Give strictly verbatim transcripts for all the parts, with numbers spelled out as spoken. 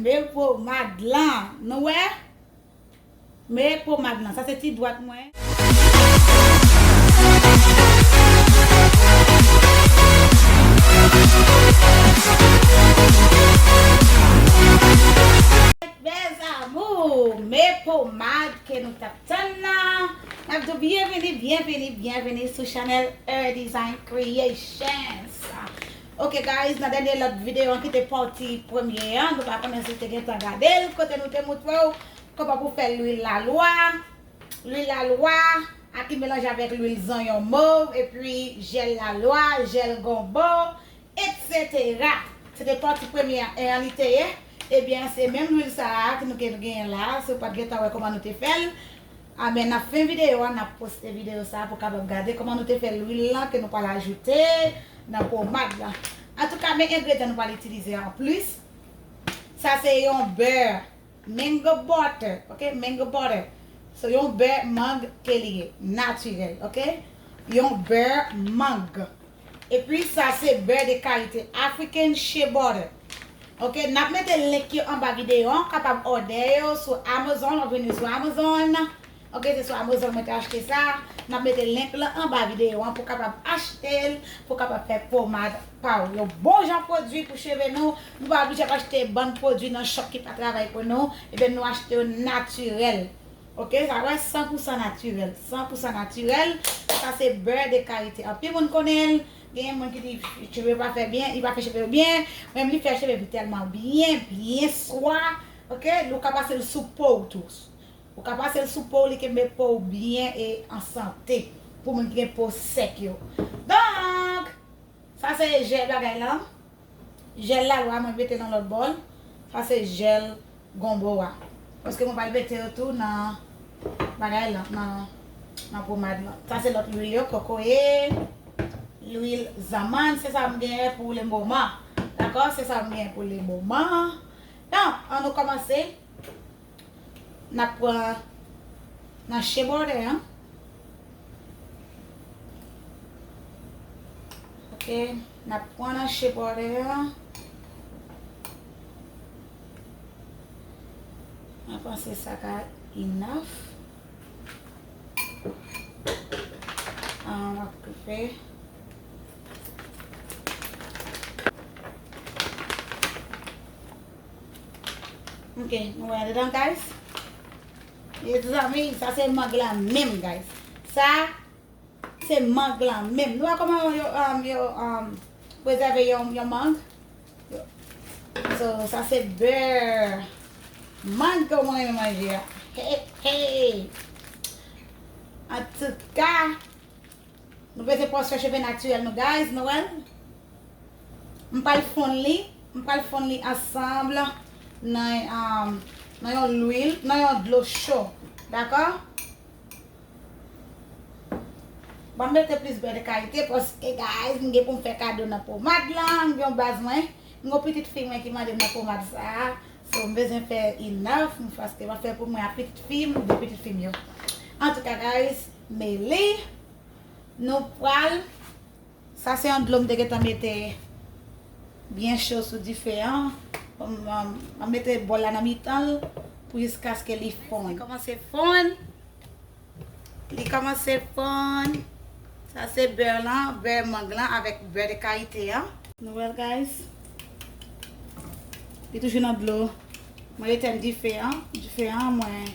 E pomad lan, nou wè? Men pomad lan, sa se ti dwat mwen. Mes amours, men pomad ke nou t ap tann nan. N ap di w byenvini, byenvini, byenvini sou chanèl Her Design Creations. Ok guys, nan dènye lòt videyo an ki te pati premye an, nou pa konnen si w te gentan gade l, kote nou te montre w kòman pou fè lwil lalwa, lwil lalwa a ki melanje avèk lwil zonyon mov, epi jèl lalwa, jèl gonbo, etsetera. Se te pati premye an li te ye. Ebyen, se menm lwil sa a ki nou gen, nou genyen la a. Si w pa t gentan wè kòman nou te fè l, a, men n ap fen videyo a, n ap poste videyo sa a pou w kapab gade kòman nou te fè lwil lan ke nou pral ajoute nan pomad lan. Antouka, men engredyan nou pral itilize anplis. Sa se yon bè mango butter, ok? Mango butter. So, yon bè mang ke li ye, natirèl, ok? Yon bè mang. Epi sa se bè de kalite African Shea Butter. Ok, n ap mete link yo anba videyo an, w kapab òdè yo sou Amazon, w ap vini sou Amazon. Ok, se sou Amazon mwen te achte sa. N ap mete link lan anba videyo an pou w kapab achte l, pou w kapab fè pomad pa w. Yon bon jan pwodui pou cheve nou. Nou pa oblije ap achte bann pwodui nan shop ki pa travay pou nou. Ebyen, nou achte yo natirèl. Ok, sa wè san pou san natirèl. San pou san natirèl. Sa se bè de karite. Anpil moun konnen l. Genyen moun ki di cheve pa fè byen, li pa fè cheve yo byen. Mwen menm li fè cheve m tèlman byen, byen swa. Ok, ou ka pase l sou po w tou. Ou ka pase l sou po w, li kenbe po w byen e an sante. Pou moun ki gen po sèk yo. Donk, sa se jèl bagay lan. Jèl lalwa mwen mete nan lòt bòl. Sa se jèl gonbo a. Paske mwen pral mete yo tou nan bagay lan, nan, nan pomad lan. Sa se lòt lwil yo, kokoye, lwil zanmann, se sa m genyen pou le moman. Dakò? Se sa m genyen pou le moman. Donk, ann nou kòmanse. N ap pran nan shea butter an. Ok, n ap pran nan shea butter an. Mwen panse sa ka enough. Ah, w ap fè. Ok, nou wè andedan, guys. Mezanmi, sa se mang lan menm, guys. Sa se mang lan menm. Nou wè kòman yo, um, yo, um, prezève yon, yon mang? So, sa se bè mang ke mwen renmen manje a. Hey, hey. Antouka, nou bezwen pran swen cheve natirèl nou, guys, nou wè l? M pral fonn li, m pral fonn li ansanm nan, um, nan yon lwil, nan yon dlo cho. Dakò? Ban m mete plis bè de karite, paske, guys, m gen pou m fè kado nan pomad lan, m gen yon baz mwen, m gen yon pitit fi mwen ki mande m nan pomad sa a. So, m bezwen fè enough, m paske m ap fè pou mwen ak pitit fi m, de pitit fi m yo. Antouka, guys, men li, nou pral Sa se yon dlo m te gentan mete byen cho sou dife an. Bon, m, m, m mete bòl la nan mitan l pou jiskaske li fonn. Li kòmanse fonn. Li kòmanse fonn. Sa se bè lan, bè mang lan avèk bè de karite an. Nou wè l, guys. Li toujou nan dlo. Mwen etèn dife an. Dife an, mwen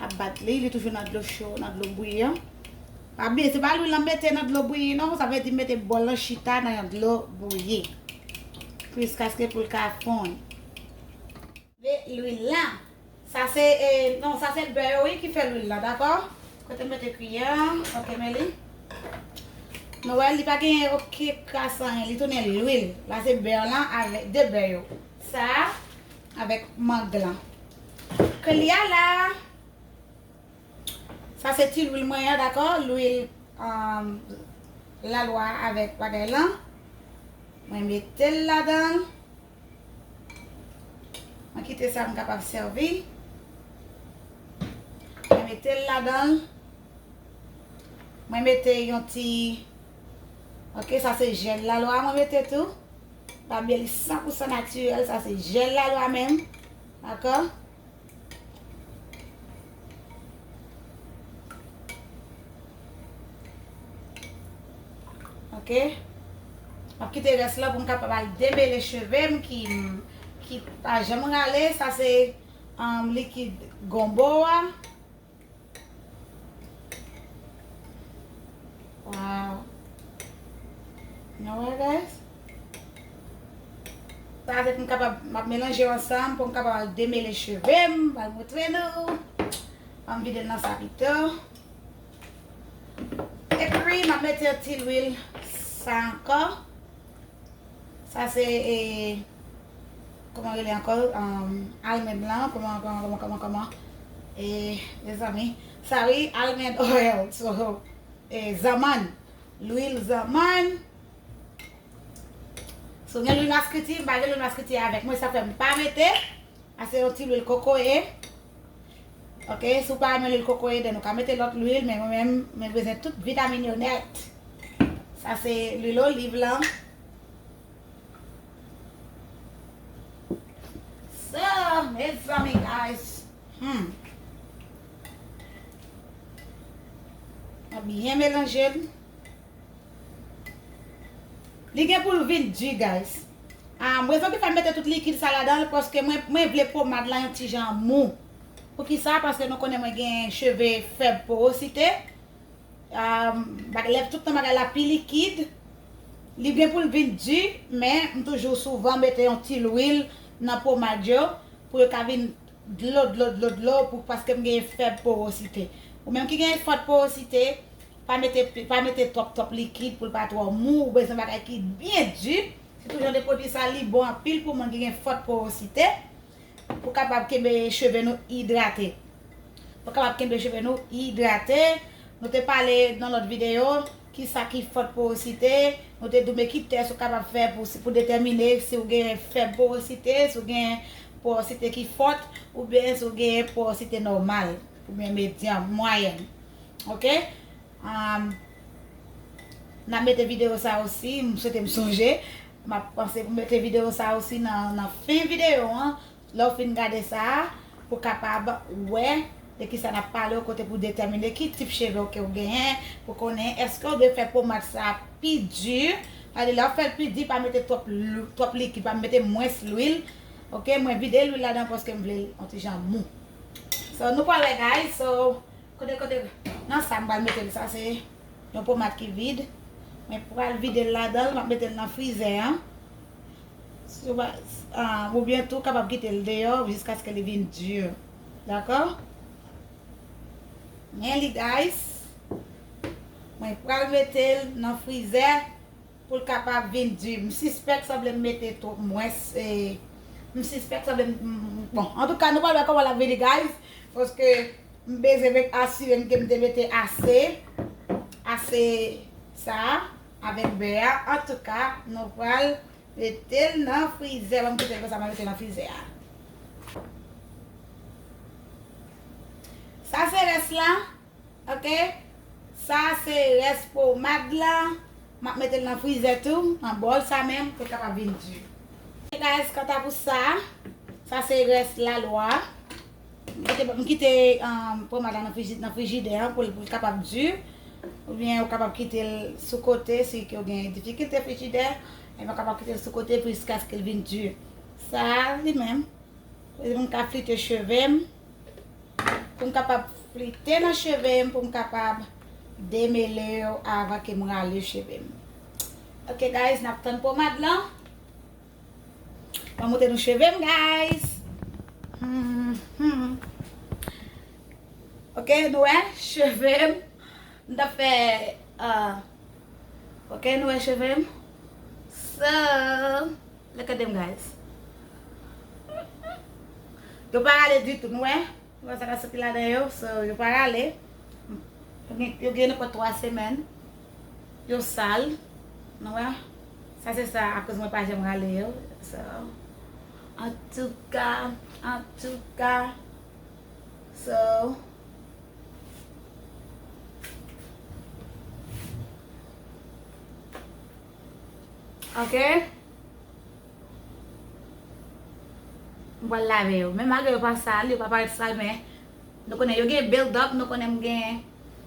ap bat li, li toujou nan dlo cho, nan dlo bouyi an. Pa bliye, se pa lwil lan mete nan dlo bouyi non, sa vle di mete bòl lan chita nan yon dlo bouyi. Jiskaske pou l ka fonn. Lwil lan. Sa se, e, non, sa se bè yo wi ki fè lwil lan, dakò? Kote mete kiyè an, ok, men li. Nou wè, li pa genyen okenn kras anyen, li tounen lwil. La se bè lan avèk de bè yo. Sa, avèk mang lan. Kli a la. Sa se ti lwil mwen an, dakò? Lwil, um, lalwa avèk bagay lan. Mwen mete l ladan l. Mwen kite sa m kapab sèvi. Mwen mete l ladan l. Mwen mete yon ti, ok, sa se jèl lalwa mwen mete tou. Pa bliye li san pou san natirèl, sa se jèl lalwa menm. Dakò? Ok. M ap kite rès la pou m kapab al demele cheve m ki, ki pa janm rale. Sa se, um, likid gonbo a. Wow. Nou wè, guys? Sa se pou m kapab, m ap melanje yo ansanm pou m kapab al demele cheve m, m al montre nou. An m vide l nan sa pito. Epi, m ap mete yon ti lwil sa ankò. Sa se, e, kòman rele ankò? Um, almond lan, kòman, kòman, kòman, kòman, kòman? E, mezanmi, sa wi, almond oil. So, e, zanmann. Lwil zanmann. Si w gen lwil maskriti, m pa gen lwil maskriti avèk mwen, sa fè m pa mete. Sa se yon ti lwil kokoye. Ok, si w pa renmen lwil kokoye, then ou ka mete lòt lwil, men mwen menm, mwen bezwen tout vitamin yo nèt. Sa se lwil oliv lan. So, mezanmi, guys. Hmm. Mwen byen melanje l. Li gen pou l vin di, guys. Ah, rezon ki fè m mete tout likid sa ladan l, paske mwen, mwen vle pomad la yon ti jan mou. Poukisa? Paske nou konnen mwen gen cheve fèb porosite. Ah, bag-, lè tout tan bagay la pi likid, li gen pou l vin di, men m toujou souvan mete yon ti lwil nan pomad yo pou yo ka vin dlo, dlo, dlo, dlo, pou, paske m gen fèb porosite. Ou menm ki gen fòt porosite, pa mete, pa mete twòp, twòp likid pou l pa twò mou, ou bezwen bagay ki byen di. Sitou jan de pwodui sa, li bon anpil pou moun ki gen fòt porosite. Pou kapab kenbe cheve nou idrate. Pou kapab kenbe cheve nou idrate. Nou te pale nan lòt videyo, kisa ki fòt porosite. Nou te di w men ki tès ou kapab fè pou, pou detèmine si w gen fèb porosite, si w gen porosite ki fòt, oubyen si w gen porosite nòmal, oubyen medyanm, mwayèn. Ok? Um, n ap mete videyo sa osi, m swete m sonje. M ap panse pou mete videyo sa osi nan, nan fen videyo an. Lè w fin gade sa, pou kapab wè de kisa n ap pale, kote pou detèmine ki tip cheve w ke w genyen, pou konnen èske w dwe fè pomad sa pi di. Gade, lè w fè l pi di, pa mete twòp lou-, twòp likid, pa mete mwens lwil. Ok, mwen vide lwil ladan paske m vle l yon ti jan mou. So, nou pral wè, guys. So, kote, kote, nan sa m pral mete l, sa se yon pomad ki vid. Mwen pral vide l ladan l, m ap mete l nan frizè an. Si w pa, ah, oubyen tou kapab kite l deyò jiskaske li vin di. Dakò? Men li, guys. Mwen pral mete l nan frizè pou l kapab vin di. M sispèk sanble m mete twòp mwens, e, m sispèk sanble m, m, m, bon, antouka, nou pral wè kòman l ap vini, guys, paske m bezwen met, asire m ke m te mete ase, ase sa a avèk bè a. Antouka, nou pral mete l nan frizè. Ban m kite l konsa, m mete l nan frizè a. Sa se rès la. Ok? Sa se rès pomad la. M ap mete l nan frizè tou, nan bòl sa menm, pou l kapab vin di. Guys, kanta pou sa, sa se rès lalwa. M kite, m kite, um, pomad la nan friji-, nan frijidè an pou l, pou l kapab di. Oubyen ou kapab kite l sou kote, si ke w gen difikilte frijidè, ebyen ou kapab kite l sou kote jiskaske l vin di. Sa li menm. Pou m ka flite cheve m. Pou m kapab flite nan cheve m, pou m kapab demele yo avan ke m rale cheve m. Ok, guys, n ap tann pomad lan. Mwen montre nou cheve m, guys. Hmm, hmm. Ok, nou wè cheve m. M t ap fè, ah, ok, nou wè cheve m. So, look at them, guys. Yo pa rale ditou, nou wè? Nou wè sa k ap soti ladan yo, so, yo pa rale. Yo gen, yo gen nenpòt twa semèn. Yo sal. Nou wè? Sa se sa, akoz mwen pa janm rale yo. So, antouka, antouka. So, ok. M pral lave yo. Men malgre yo pa sal, yo pa parèt sal, men nou konnen yo gen build up, nou konnen m gen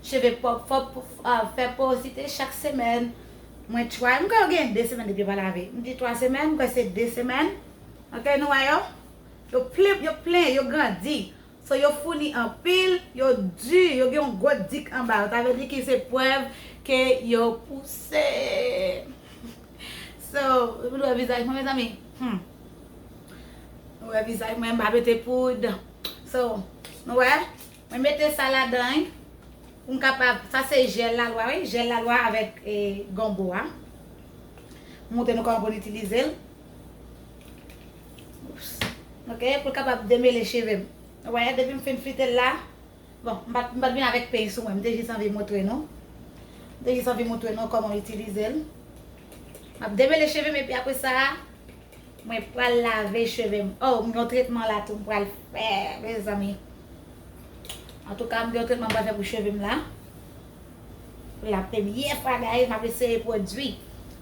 cheve pwòp, fò, ah, fè porosite chak semèn. Mwen try, m kwè yo gen de semèn depi yo pa lave. M di twa semèn, m kwè se de semèn. Ok, nou wè yo? Yo plen, yo plen, yo grandi. So, yo founi anpil, yo di, yo gen yon gwo dik anba yo. Sa vle di ki se prèv ke yo pouse. So, nou wè vizaj mwen, mezanmi. Hmm. Nou wè vizaj mwen, m pa mete poud. So, nou wè, mwen mete sa ladan, wi. Pou m kapab, sa se jèl lalwa, wi. Jèl lalwa avèk, eh, gonbo a. M montre nou kòman pou n itilize l. Oups. Ok, pou l kapab demele cheve m. Ou wè, depi m fin flite l la, bon, m pa t, m pa t vin avèk peny sou mwen, m te jis anvi montre nou. M te jis anvi montre nou kòman m itilize l. M ap demele cheve m, epi apre sa, mwen pral lave cheve m. Oh, m gen yon tretman la tou m pral fè, mezanmi. Antouka, m gen yon tretman m pral fè pou cheve m la. Pou la premyè fwa, guys, m ap eseye pwodui.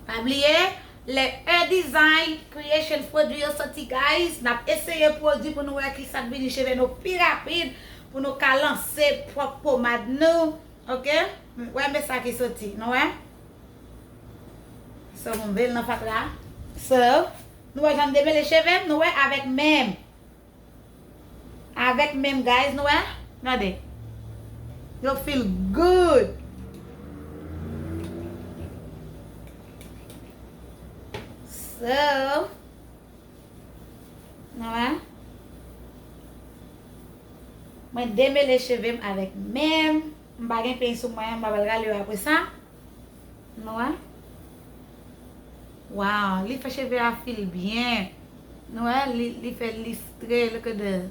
Pa bliye, lè E Design Creations pwodui yo soti, guys, n ap eseye pwodui pou nou wè ki sa k vini cheve nou pi rapid, pou nou ka lanse pwòp pomad nou, ok? Wè, men sa ki soti, nou wè? So, m veye l nan fatra. So, nou wè jan m demele cheve m, nou wè, avèk men m. Avèk men m, guys, nou wè? Gade. Yo feel good. So, nou wè? Mwen demele cheve m avèk men m. M pa gen peny sou mwen, m pa pral rale yo apre sa. Nou wè? Wow, li fè cheve a feel byen. Nou wè, li, li fè l listre, look at that.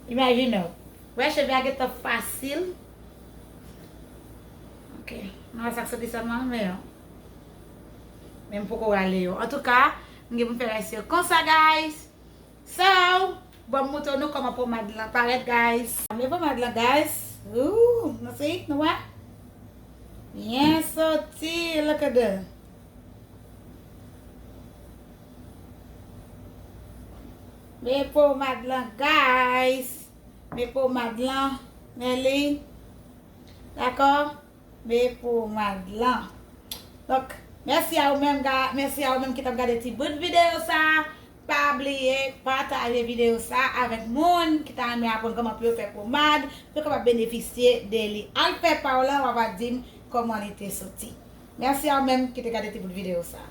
Imajine w. Wè, cheve a gentan fasil. Ok, nou wè sa k soti sèlman, men yo. Men m poko rale yo. Antouka, m gen pou m fè rès yo konsa, guys. So, bon, m montre nou kòman pomad lan parèt, guys. Men pomad lan, guys. Ooh, nou si, nou wè? Byen soti, look at that. Men pomad lan, guys. Men pomad lan, men li. Dakò? Men pomad lan. Donk, mèsi a ou menm, ga-, mèsi a ou menm ki t ap gade ti bout videyo sa. Pa bliye pataje videyo sa avèk moun ki ta renmen aprann kòman pou yo fè pomad, pou yo kapab benefisye de li. Al fè pa w lan, w a va di m kòman li te soti. Mèsi a ou menm ki te gade ti bout videyo sa.